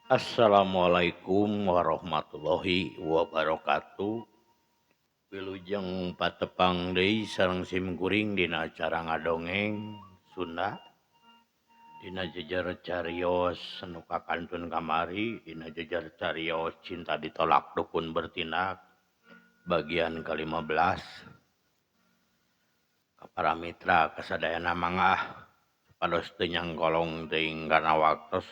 Assalamualaikum warahmatullahi wabarakatuh. Wilujeng patepang deui sareng sim kuring dina acara ngadongeng Sunda. Dina jejer carios nu kakantun kamari, dina jejer carios cinta ditolak dukun bertindak bagian ke-15. Ka para mitra kasadayana mangga supados teu nyangkolong teuing kana waktos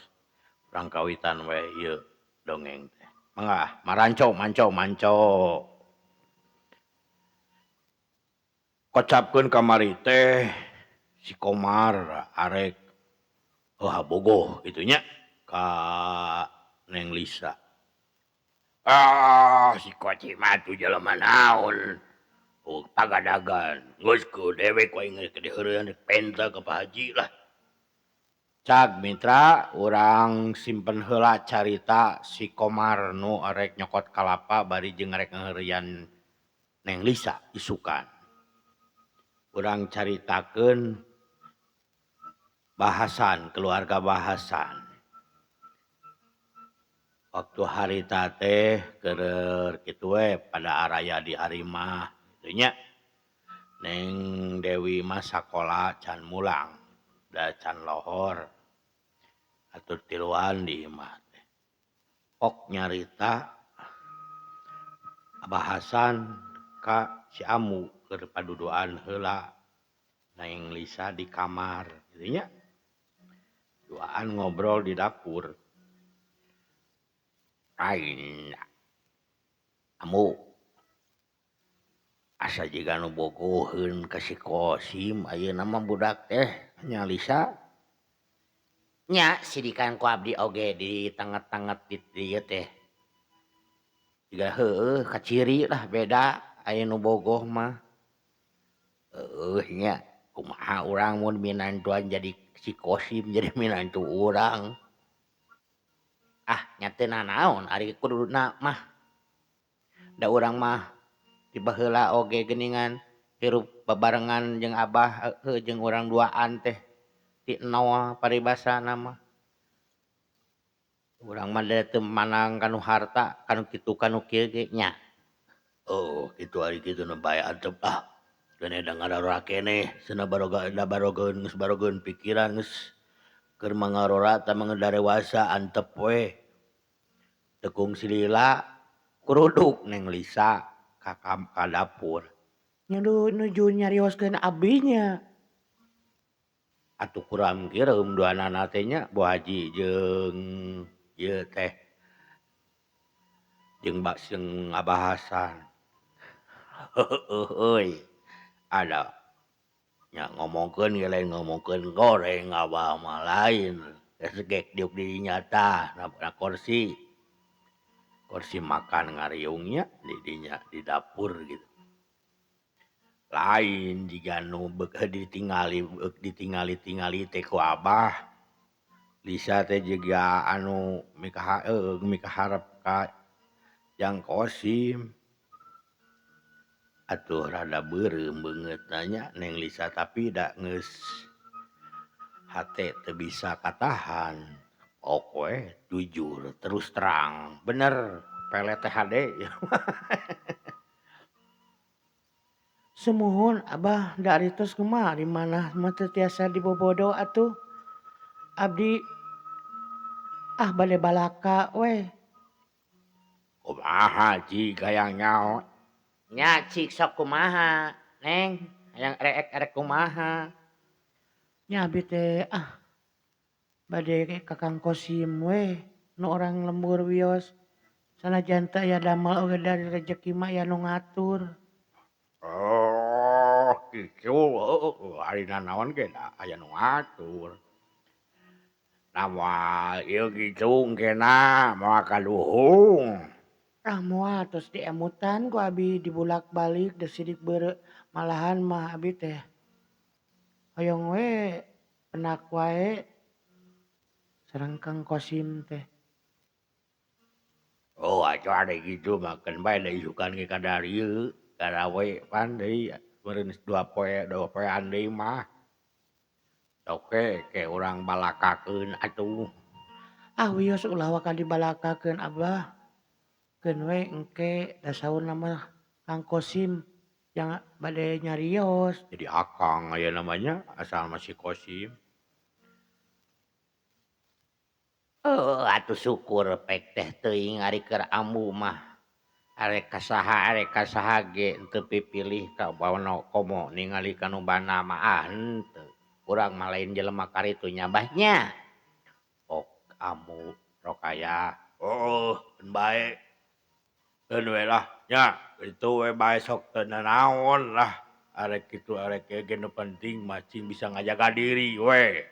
urang kawitan we ieu dongeng teh. Mangga maranco manco manco. Kocapkeun kamari teh si Komar arek bogoh kitu nya ka Neng Lisa. Ah, si Koci mah atuh jelema naon. Oh, pagadagan geus ku dewek ku aing geus diheureun penta ka Pak Haji lah. Cag mitra urang simpen heula carita si Komar nu arek nyokot kalapa bari jeung arek ngaheureuyan Neng Lisa isukan. Urang caritakeun bahasan keluarga bahasan. Waktu harita teh keur kitu we pada araya di harimah kitu nya. Neng Dewi mah sakola can mulang da can lohor. Atur tiluan di imah teh. Ok nyarita bahasan ka si Amu keur paduduan heula. Neng Lisa di kamar kitu nya. Duaan ngobrol di dapur. Aing Amu asa jiga nu bogoheun ka si Kosim ayeuna mah budak teh nya Lisa. Nya sidikan ku abdi oge di tanget-tanget di dieu teh. Jiga heueuh kaciri lah beda aya nu bogoh mah. Heueuh nya kumaha urang mun minantuan jadi si Kosim jadi minantu urang. Ah nya teu nanaon ari kuduna mah. Da urang mah ti baheula oge geuningan hirup babarengan jeung abah heueuh jeung urang duaan teh. Ti nol paribasana mah. Urang mah da teu manang kanu harta kanu kitu kanu kieu ge nya. Oh kitu ari kitu nu bae antep ah. Geuneh da ngarora keneh cenah baroga da barogeun geus barogeun pikiran geus keur mangarora tah mah darewasa antep we. Tekung silila kuruduk Neng Lisa ka dapur. Nya nuju nyarioskeun abdi nya. Atuh kuram kireum duanana teh nya Bu Haji jeung ieu teh jeung jeung Abah Hasan. Heueuh euy. Ada nya ngomongkeun ge lain ngomongkeun goreng abah mah lain. Geus gek diuk di dinya tah na kursi. Kursi makan ngariung nya di dinya di dapur gitu. Lain jiga nu beuk ditingali ditingali-tingali teh ku abah. Lisa teh jiga anu mikaharep ka Jang Kosim. Atuh rada beureum beungeutna nya Neng Lisa tapi da geus hate teu bisa katahan. Ok we jujur terus terang bener pelet teh hade. Sumuhun abah da ari tos kumaha di manah mah teu tiasa dibobodo atuh. Abdi ah bade balaka we. Kumaha cik hayang nyaho? Nya cik sok kumaha Neng hayang reek erek kumaha. Nya abdi teh ah bade ka Kang Kosim we nu orang lembur wios. Sanajan teu aya damel oge dari rejeki mah aya nu ngatur. Oh kitu heueuh ari nanaon ge da aya nu ngatur. Da moal ieu kitu engkena moal kaduhung. Ah moal tos diemutan ku abi dibulak-balik da sidik beureu malahan mah abi teh hoyong we penak wae sareng Kang Kosim teh. Oh atuh ari kitu mah keun bae da isukan ge kadarieu garawe pan deui meureun dua poe dua poean deui mah. Oke ke urang balakakeun atuh. Ah wios ulah waka dibalakakeun Abah. Keun we engke da saurna mah Kang Kosim yang bade nyarios. Jadi akang aya namanya asal masih Kosim. Oh atuh syukur pek teh teuing ari keur ambu mah. Arek kasaha ge teu pipilih ka bawana komo ningali ka nu bana mah ah henteu. Urang mah lain jelema karitu nya bah nya. Ok ambu Rokayah. Oh, bae. Keun we lah nya kitu we bae sok teu nanaon lah. Arek kitu arek kieu ge nu penting mah cing bisa ngajaga diri we.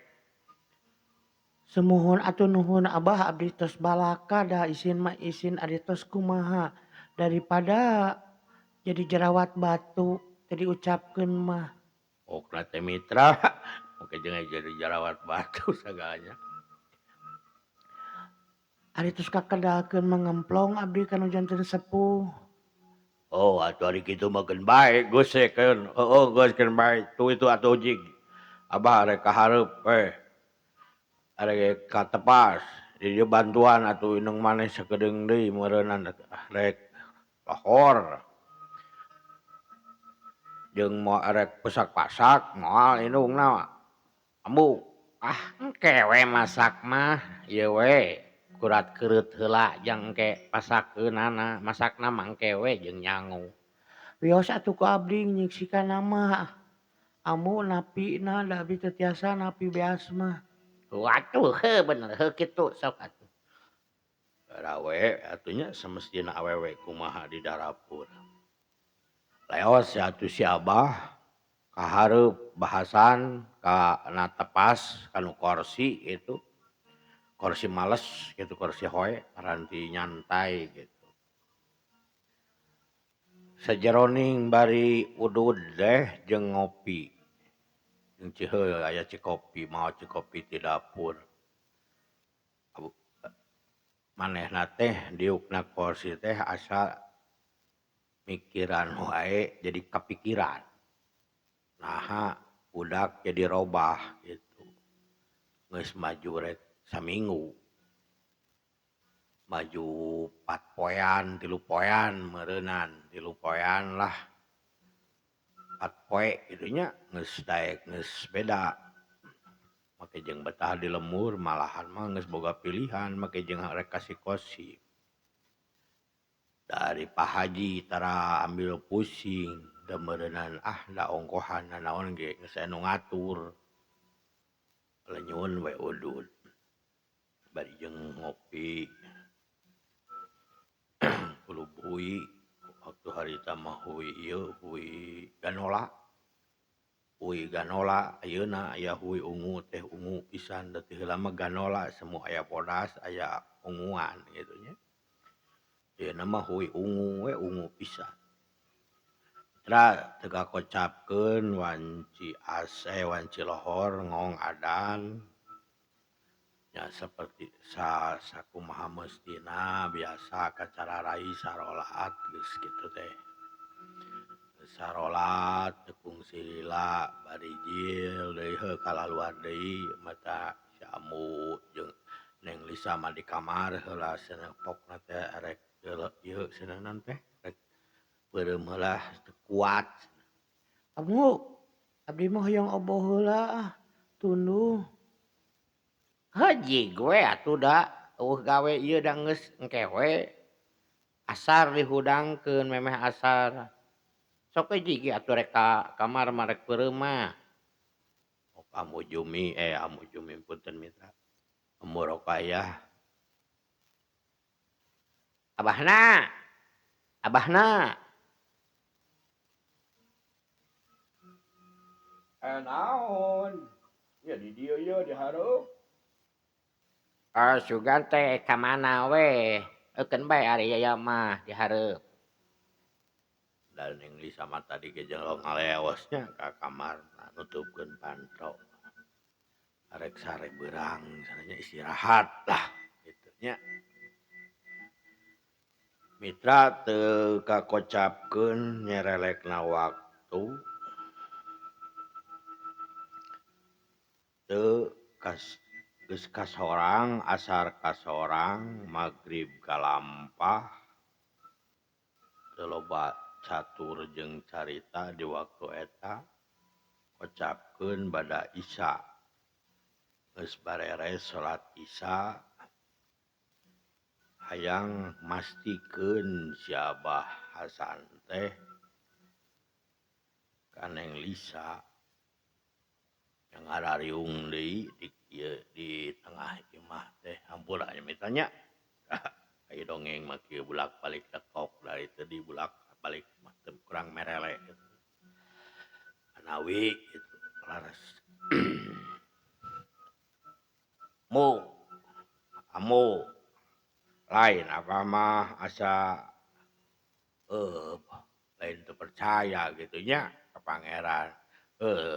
Sumuhun atuh nuhun Abah abdi tos balaka da isin mah isin ari tos kumaha daripada jadi jerawat batu teu diucapkeun mah. Okna teh mitra oke jeung jadi jerawat batu sagalanya. Ari tos kakedalkeun mah ngemplong abdi ka nu janten sepuh. Oh atuh ari kitu mah keun bae geus keun heueuh geus keun bae tu itu atuh jig. Abah arek ka hareup we. Arek ka tepas di dieu bantuan atuh indung maneh sakedeung deui meureunnan rek lohor. Jeung moal arek pasak-pasak moal indungna ambu. Ah engke we masak mah ieu we kurat keureut heula jang engke pasakeunana masakna mah engke we jeung nyangu. Wios atuh ku abdi nyiksikan mah. Ambu napina da abdi teu tiasa napi beas mah. Waduh heuh bener heuh kitu sok atuh. Rawe atuh nya samestina awewe kumaha di dapur. Leos atuh si Abah ka hareup bahasan ka na tepas kanu korsi gitu. Korsi males gitu korsi hoe paranti nyantai gitu. Sajeroning bari udud teh jeung ngopi. Jeung ciheuy aya cikopi maot cikopi ti dapur. Manehna teh diukna korsi teh asa mikiran wae jadi kapikiran. Naha budak jadi robah gitu. Geus maju rek saminggu. Maju 4 poean, 3 poean meureunan, 3 poean lah. 4 poe kitu nya geus daek geus beda. Make jeung betah di lembur malahan mah geus boga pilihan make jeung rek ka si Kosim. Dari Pak Haji tara ambil pusing da meureunan ah da ongkohan nanaon ge geus aya nu ngatur. Lenyun we udud. Bari jeung ngopi. Kulub hui waktu harita mah hui ieu hui ganola. Hui ganola ayeuna aya hui ungu teh ungu pisan da teu heula mah ganola semua aya bodas aya unguan kitu nya. Ayeuna mah hui ungu we ungu pisan. Tra teu kakocapkeun wanci ase wanci lohor ngong adan. Ya seperti sakumaha mestina biasa kacara rai sarolat geus kitu teh. Sarolat teu kungsi lila bari jil deui heuh kalaluar deui mata si Ambu jeung Neng Lisa mah di kamar heula cenah pokna teh arek ieu cenah naon teh rek beureum heula teu kuat. Ambu abdi mah hoyong oboh heula ah tunduh. Haji gue atuh da eueuh gawe ieu da geus engke we. Asar dihudangkeun memeh asar. Sok we jig atuh rek ka kamar mah rek peureum mah. Ok Ambu Jumi Ambu Jumi punten mitra. Ambu Rokayah. Abahna. Abahna. Naon? Ya di dieu ieu di hareup. Sugan teh ka mana we? Eukeun bae ari yaya mah di hareup. Dan Neng Lisa mah tadi ge jeung ngaleosnya ka kamar nutupkeun panto. Arek sare beurang sananya istirahat lah kitu nya. Mitra teu kakocapkeun nyerelekna waktu. Teu kas Geus kasorang asar kasorang magrib kalampah teu loba catur jeung carita di waktu eta kocapkeun bada Isya. Geus bareres salat Isya hayang mastikeun si Abah Hasan teh ka Neng Lisa yang ngarariung deui di tengah imah teh hampura nya mitanya. Aya dongeng mah kieu bulak-balik tekok dari tadi bulak-balik mah teu kurang merele gitu. Anawi gitu laras. Mu amu lain apa mah asa lain teu percaya gitu nya ka pangeran.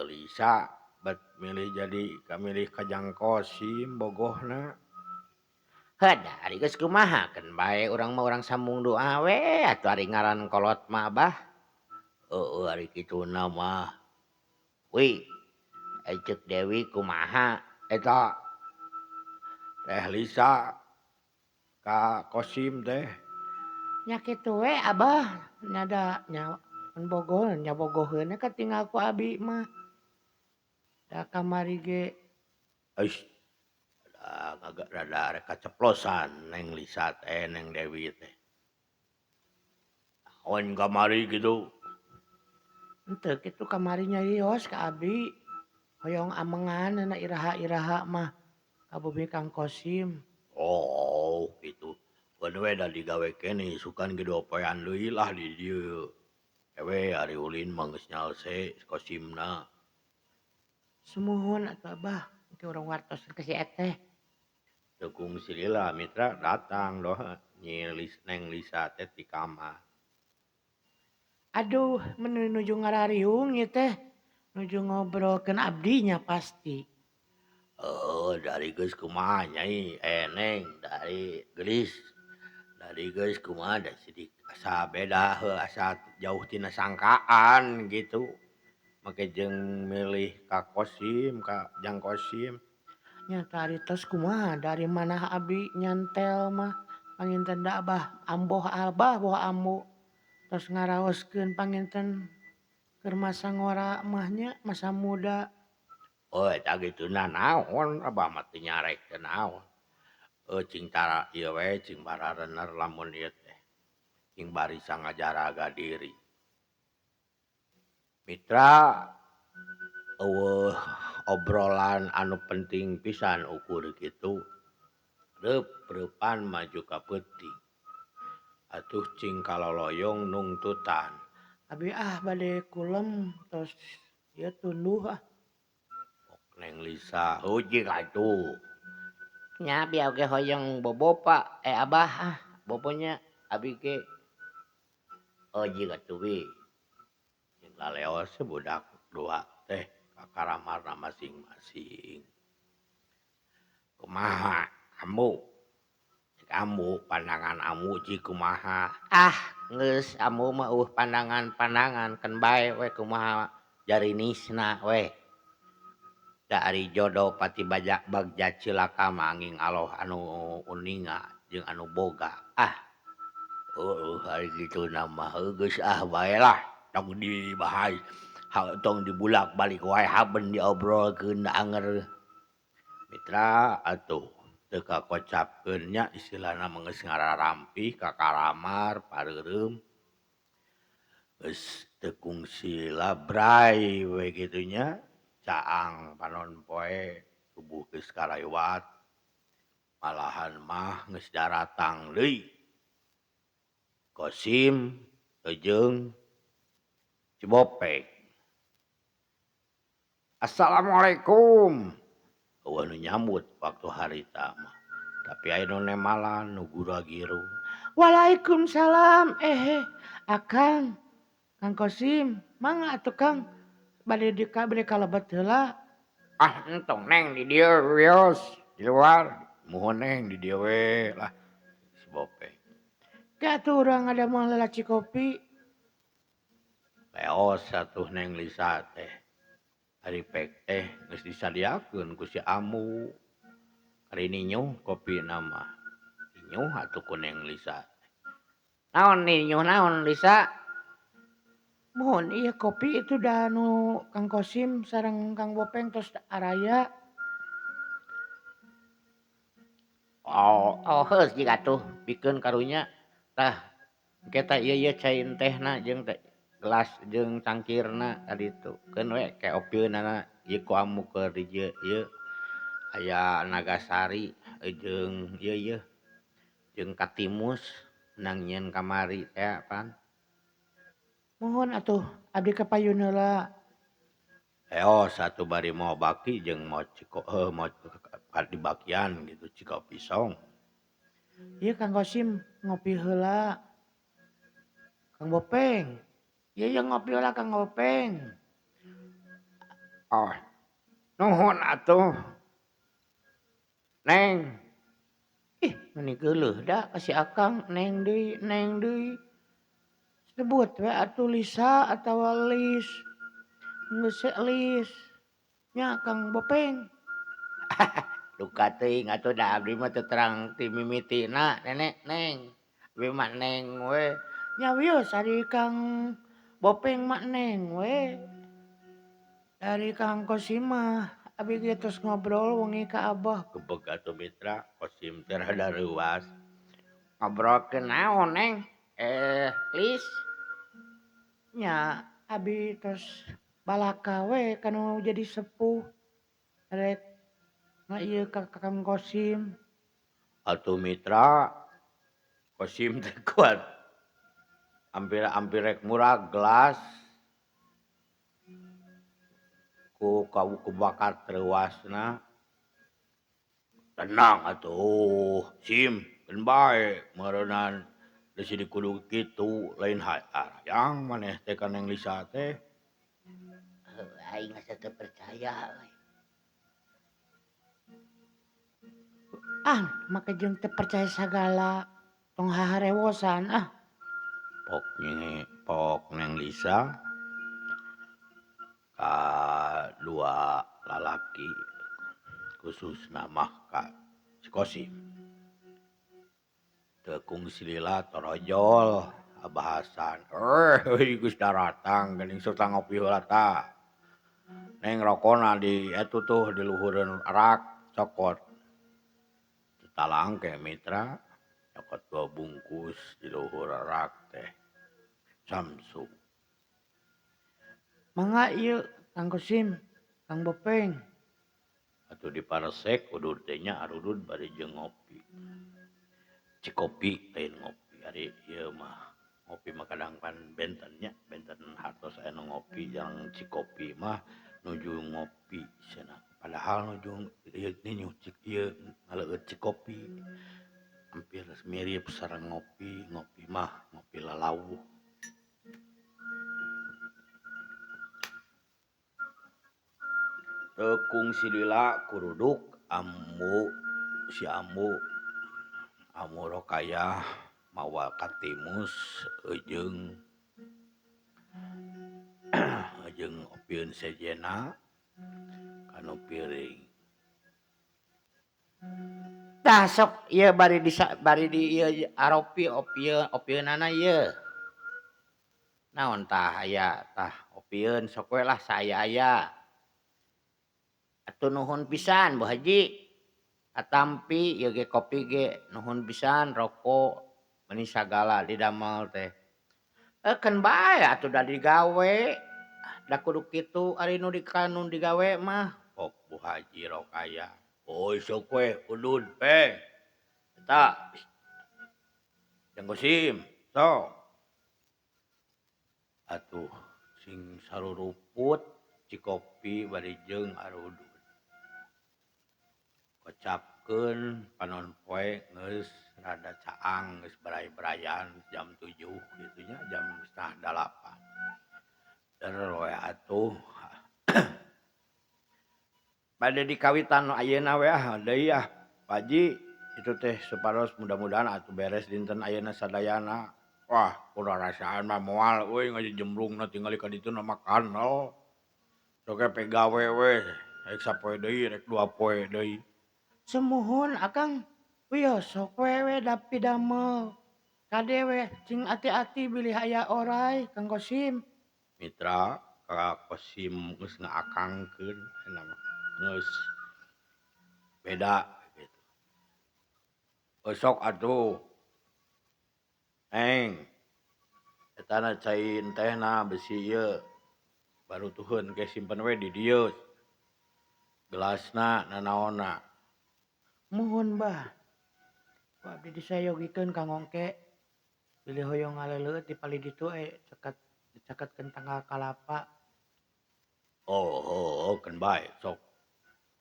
Lisa bet milih jadi kamilih ka Jang Kosim bogohna. Heuh ari geus kumaha keun bae urang mah urang sambung doa we atuh ari ngaran kolot mah Abah. Heueuh ari kituna mah. Wi, ceuk Dewi kumaha eta? Teh Lisa ka Kosim teh. Nya kitu we Abah, nya da nya bogoh nya bogoheun katinggal ku abi mah. Da kamari ge Euy. Agak rada rek kaceplosan Neng Lisa teh Neng Dewi teh. Naon kamari kitu? Henteu kitu kamari nyarios ka abi. Hoyong amengan na iraha-iraha mah ka bumi Kang Kosim. Oh, kitu. Keun we da digawe keneh isukan ge diopoean deui lah di dieu. Ewe ari ulin mah geus nyalse Kosimna. Sumuhun atuh Abah, engke urang wartos ka si eteh. Teu kungsi lila mitra datang doh nyi Neng Lisa teh ti kamar. Aduh, mun nuju ngarariung ieu teh, nuju ngobrolkeun abdi nya pasti. Heueuh, dari geus kumaha nyai, Neng dari geulis. Dari geus kumaha da sidik asa beda heuh asa jauh tina sangkaan gitu. Make jeung milih ka Kosim ka Jang Kosim. Nya taritos kumaha dari mana abi nyantel mah panginten da Abah amboh Abah boh ambu tos ngaraoskeun panginten keur masa ngora mah nya masa muda. Oh eta kituna naon Abah mah teu nyarek teh naon. Cing tara ieu we cing bararener lamun ieu teh. Cing barisa ngajaraga diri. Mitra eueuh obrolan anu penting pisan ukur kitu. Reup-reupan maju ka peuting. Atuh cing kaloloyong nungtutan. Abi ah bade kulem tos ieu tunduh ah. Neng Lisa heuji atuh. Nya abi oge hoyong bobo Pak, Abah ah bobonya abi ge. Heuji atuh wi. Cing laleos budak dua teh ka karamarna masing-masing. Kumaha ambu? Ambu pandangan ambu ji kumaha? Ah, geus ambu mah eueuh pandangan-pandangan keun bae we kumaha jarinisna we. Da ari jodoh pati bajak bagja cilaka mah angin aloh anu uninga jeung anu boga. Ah. Heueuh ari kituna mah geus ah bae lah tong dibahas. Tong dibulak-balik wae haben diobrolkeun da anger. Mitra atuh teu kakocapkeun nya istilahna mah geus ngararampih ka karamar pareureum. Geus teu kungsi labray we kitu nya. Caang panon poe tubuh geus karayuat. Malahan mah geus daratang deui. Kosim jeung Cibopek. Assalamualaikum. Eueuh nu nyambut waktu harita mah. Tapi aya nu nemalan nu gura-giru. Waalaikumsalam. Akang, Kang Kosim, mangga atuh Kang. Bade bade kalebet heula. Ah, entong Neng di dieu wios, di luar. Muhun Neng di dieu we lah. Si Bopeng. Ke atuh urang ada moal lalaci kopi. Leos atuh Neng Lisa teh. Ari pek teh geus disadiakeun ku si Ambu. Ari ninyuh kopina mah. Ninyuh atuh ku Neng Lisa. Naon ninyuh naon Lisa? Mohon ieu kopi itu da nu Kang Kosim sareng Kang Bopeng tos araya. Oh, oh heus jiga atuh pikeun karunya. Tah engke tah ieu ieu cai tehna jeung teh gelas jeung cangkirna ka ditu. Keun we ke opieunana ieu ku amu keur di dieu ieu. Aya Nagasari jeung ieu ieu jeung Katimus nang nyieun kamari teh pan. Mohon atuh abdi ka payun heula. Eos atuh bari mawa baki jeung mawa ciko heuh mawa dibakian gitu ciko pisong. Ieu Kang Kosim ngopi heula. Kang Bopeng. Ieu ieu ngopi heula Kang Bopeng. Oh. Nuhun atuh. Neng. Ih, meni geuleuh da ka si Akang neng deui, neng deui. Sebut we atuh Lisa atawa Lis. Geus Lis. Nya Kang Bopeng. Duka teuing atuh da abdi mah teu terang ti mimitina nenek neng. Abdi mah neng we. Nya wios ari Kang Bopeng mah neng we. Dari Kang Kosim mah abi ge tos ngobrol wengi ka Abah. Gebeg atuh mitra Kosim teh rada reuas. Ngobrolkeun naon neng? Lis. Nya abi tos balaka we kanu jadi sepuh. Rek ngaieu ka Kang Kosim. Atuh mitra Kosim teh kuat. Hampir-hampir rek murag gelas. Ku bakat reuasna. Tenang atuh Sim, keun bae meureunan geus dikudu kitu lain hayang maneh teh ka Neng Lisa teh. Aing asa teu percaya euy. Ah, make jeung teu percaya sagala. Tong haharewosan ah. Pok nyi, pok Neng Lisa ka dua lalaki khususna mah ka si Kosim. Teu kungsi lila torojol bahasan. Geus daratang geuning sok ngopi heula tah. Neng rokona di etu tuh di luhureun rak cokot. Talangke mitra cokot 2 bungkus di luhur rak teh. Samsu. Mangga ieu Kang Kosim, Kang Bopeng. Atuh diparesek udud teh nya arudud bari jeung ngopi. Cikopi lain ngopi ari ieu mah. Ngopi mah kadang pan benten nya, benten hartos aya nu ngopi jeung cikopi mah nuju ngopi cenah. Padahal nuju ieu ninyuh cik ieu ngaleueut cikopi. Hampir mirip sareng ngopi, ngopi mah ngopi lalawuh. Teu kungsi lila kuruduk ambu si ambu ambu Rokayah mawa katimus jeung jeung opieun sejena kanu piring. Tah sok ieu bari di bari di ieu aropi opieun opieunana ieu. Naon tah aya tah opieun sok we lah saaya-aya. Atuh nuhun pisan Bu Haji. Atampi ieu ge kopi ge nuhun pisan rokok meni sagala didamel teh. Keun bae atuh da digawe. Da kudu kitu ari nu nu digawe mah. Pok Bu Haji Rokayah. Oh sok we udud pe. Eta. Jang Kosim sok. Atuh sing saruruput cikopi bari jeung arudud. Kocapkeun panon poe geus rada caang geus beray-berayan jam 7 kitu nya jam 7:30. Der we atuh. Bade dikawitan ayeuna we ah deui ah Pak Haji itu teh supados mudah-mudahan atuh beres dinten ayeuna sadayana. Wah, kurarasaan mah moal euy ngajejembrungna tingali ka ditu na makan oh. Sok ge pegawe we rek sapoe deui rek 2 poe deui. Sumuhun Akang wios sok we da pidamel. Kade we cing ati-ati bilih aya oray Kang Kosim. Mitra Ka Kosim geus ngaakangkeun eta mah geus beda gitu. Sok atuh. Neng. Eta na cai tehna besi ieu. Barutuheun ge simpen we di dieu. Gelasna nanaonna. Muhun Bah. Ku abdi disayogikeun ka ngongke. Bilih hoyong ngaleuleut di palih ditu caket dicaketkeun tangkal kalapa. Oh, oh, keun bae sok.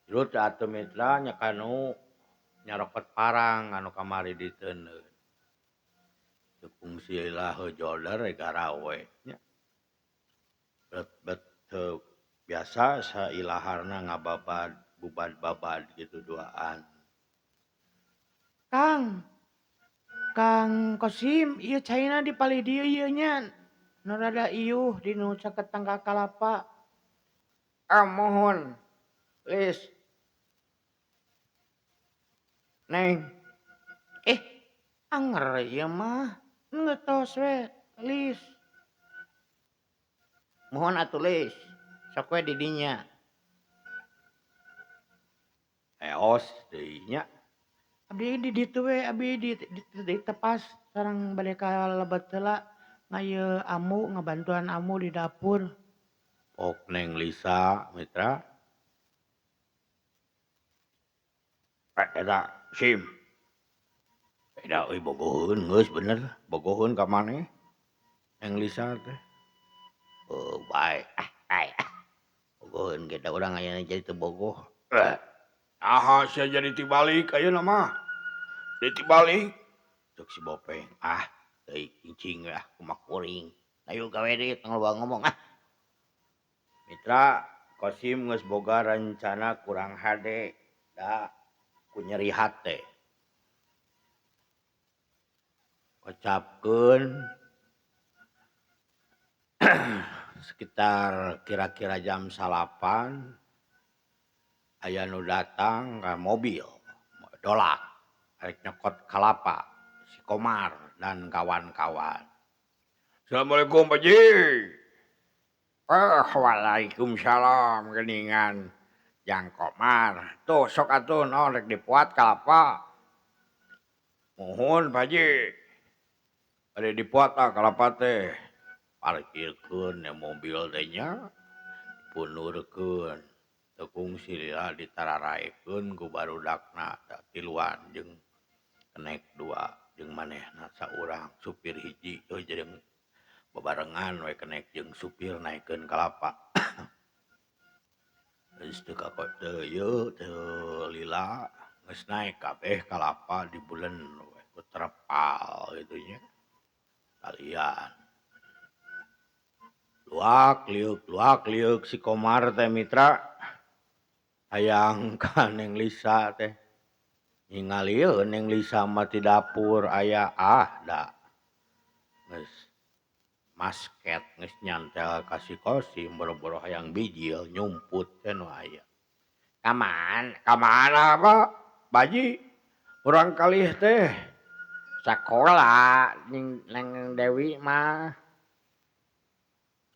Jurut atuh mitra nya kanu nyarokot parang anu kamari diteundeun. Teu kungsi lah heujoler garawe nya. Bet teu biasa sailaharna ngababad bubad-babad gitu duaan. Kang, Kang Kosim ieu caina di palih dieu ieu nya. Nu rada iuh di nu caket tangkal kalapa. Ah muhun. Lis. Neng. Anger ieu mah. Ngetos we, Lis. Muhun atuh Lis. Sok we di dinya. Eos deui nya. Abdi di ditu we abdi di tepas sareng bade ka lebet heula ngayeuh amu ngabantuan amu di dapur. Ok Neng Lisa mitra. Eta Sim. Beda euy bogoheun geus bener bogoheun ka maneh. Neng Lisa teh. Oh bae ah bae ah. Bogoheun ge da urang ayeuna jadi teu bogoh. Aha sia jadi tibalik ayeuna mah. Ditibalik cek si Bopeng. Ah teuing incing ah kumaha kuring. Ayo gawe deui tong loba ngomong ah. Mitra Kosim geus boga rencana kurang hade da ku nyeri hate. Kocapkeun sekitar kira-kira jam 9 aya nu datang ka mobil dolak rek nyokot kalapa si Komar dan kawan-kawan. Assalamualaikum Pak Ji. Waalaikumsalam geningan Jang Komar. Tuh sok atuh naon rek dipuat kalapa. Muhun Pak Ji. Bade dipuat ah kalapa teh. Parkirkeun mobil teh nya. Punurkeun. Teu kungsi lila ditararaekeun ku barudakna tiluan jeung kenek dua jeung manehna saurang supir hiji euy jeung bebarengan we kenek jeung supir naekeun kalapa. Geus teu teu ieu teu lila geus naek kabeh kalapa dibulen we ku terpal kitu nya. Kalian. Luak liuk si Komar teh mitra. Hayang ka Neng Lisa teh. Ningalieun Neng Lisa mah ti dapur aya ah da. Geus masket geus nyantel ka si Kosim boro-boro hayang bijil nyumput teh nu aya. Kamana Pak? Baji urang kalih teh sakola jeung Neng Dewi mah.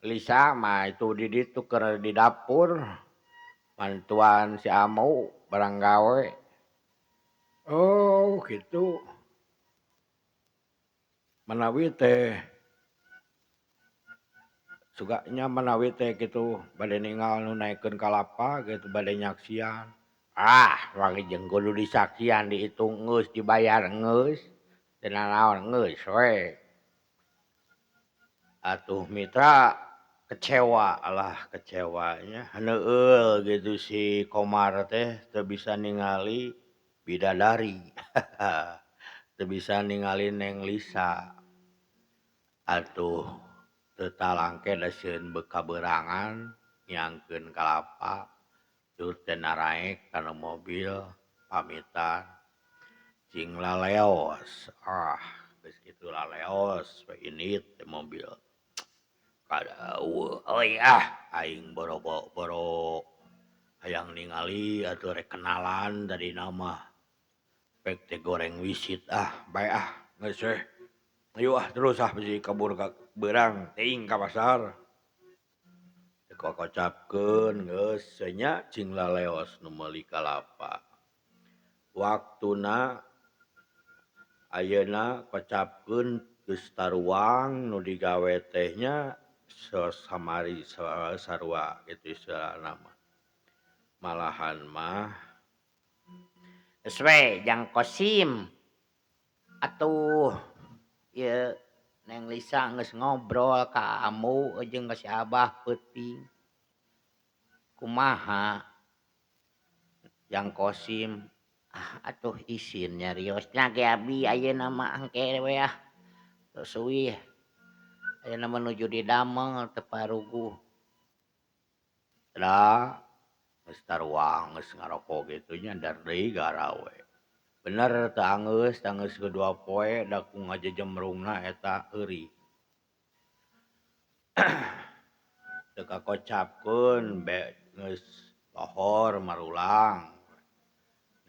Lisa mah itu di ditu keur di dapur. Bantuan si Amu barang gawe. Oh gitu. Manawi teh suganya manawi teh kitu bade ningal nu naekeun kalapa gitu bade nyaksian. Ah, wangi jeung kudu disaksian dihitung geus dibayar geus. Teu nanaon geus we. Atuh mitra kecewa lah kecewanya haneueul gitu si Komar teh teu bisa ningali bidadari. Teu bisa ningali Neng Lisa. Atuh teu talangke da sieun bekaberangan nyangkeun kalapa tur teh naraek kana mobil pamitan cing laleos. Ah geus kitu laleos we indit teh mobil. Kada eueuh euy ah aing boro-boro Hayang ningali atuh rek kenalan tadina mah. Pek teh goreng wisit ah, bae ah geus we. Ayo ah terus ah bisi kabur ka beurang teuing ka pasar. Teu kakocapkeun geus nya cing laleos nu meuli kalapa. Waktuna ayeuna kocapkeun geus taruang nu digawe teh nya samari sarua kitu istilahna mah. Malahan mah geus we Jang Kosim atuh ieu Neng Lisa geus ngobrol ka ambu jeung ka si Abah peuting. Kumaha Jang Kosim ah atuh isin nyariosna ge abi ayeuna mah engke we ah. Tos euih ayeuna mah nuju didamel teu paruguh. Da geus taruang geus ngaroko kitu nya dar deui garawe. Bener teu anggeus, teu anggeus kedua poe da ku ngajejemrungna eta heurih. Teu kakocapkeun be geus lohor marulang.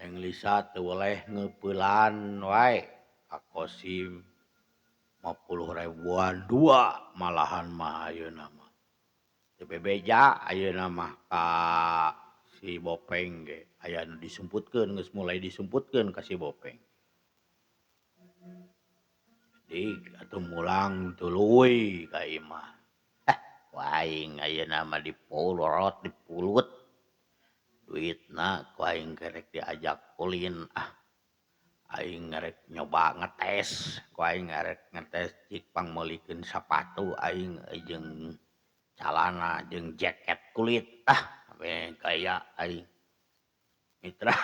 Neng Lisa teu weleh ngeupelan wae ka Kosim 50 ribuan dua malahan mah ayeuna mah. Teu bebeja ayeuna mah ka si Bopeng ge aya nu disumputkeun geus mulai disumputkeun ka si Bopeng. Dik atuh mulang tuluy ka imah. Hah ku aing ayeuna mah dipulurot dipulut. Duitna ku aing kerek diajak ulin ah. Aing ngarek nyoba ngetes, ku aing ngarek ngetes cik pangmeulikeun sapatu aing jeung calana jeung jaket kulit ah we gaya aing. Mitra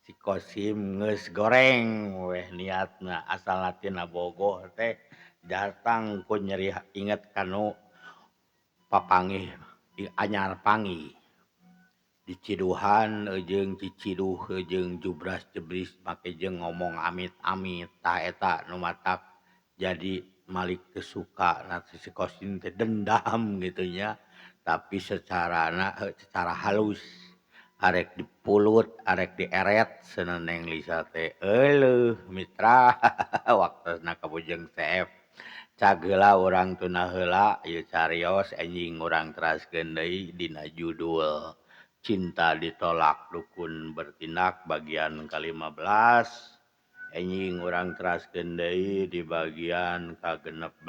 si Kosim geus goreng weh niatna asalna tina bogoh teh datang ku nyeri inget kanu papanggih anyar panggih. Diciduhan jeung ciciduh jeung jubras jebris make jeung ngomong amit-amit tah eta nu matak jadi malik teu suka na si Kosim teh dendam gitu nya. Tapi secarana secara halus arek dipulut arek dieret cenah Neng Lisa teh euleuh mitra waktosna ka Bujeng CF. Cageula urang tuna heula ieu carios enjing urang teraskeun deui dina judul Cinta Ditolak Dukun Bertindak bagian ka-15. Enjing urang teraskeun deui di bagian ka-16.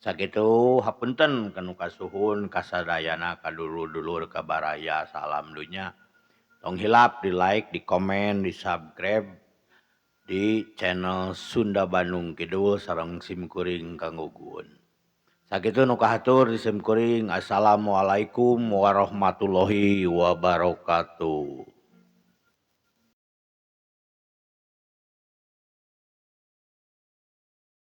Sakitu hapunten kanu kasuhun kasadayana kadulur-dulur kabaraya salam dunya. Tong hilap di like, di komen, di subscribe di channel Sunda Bandung Kidul sareng simkuring Kang Gugun. Sakitu nu kahatur di simkuring. Assalamualaikum warahmatullahi wabarakatuh.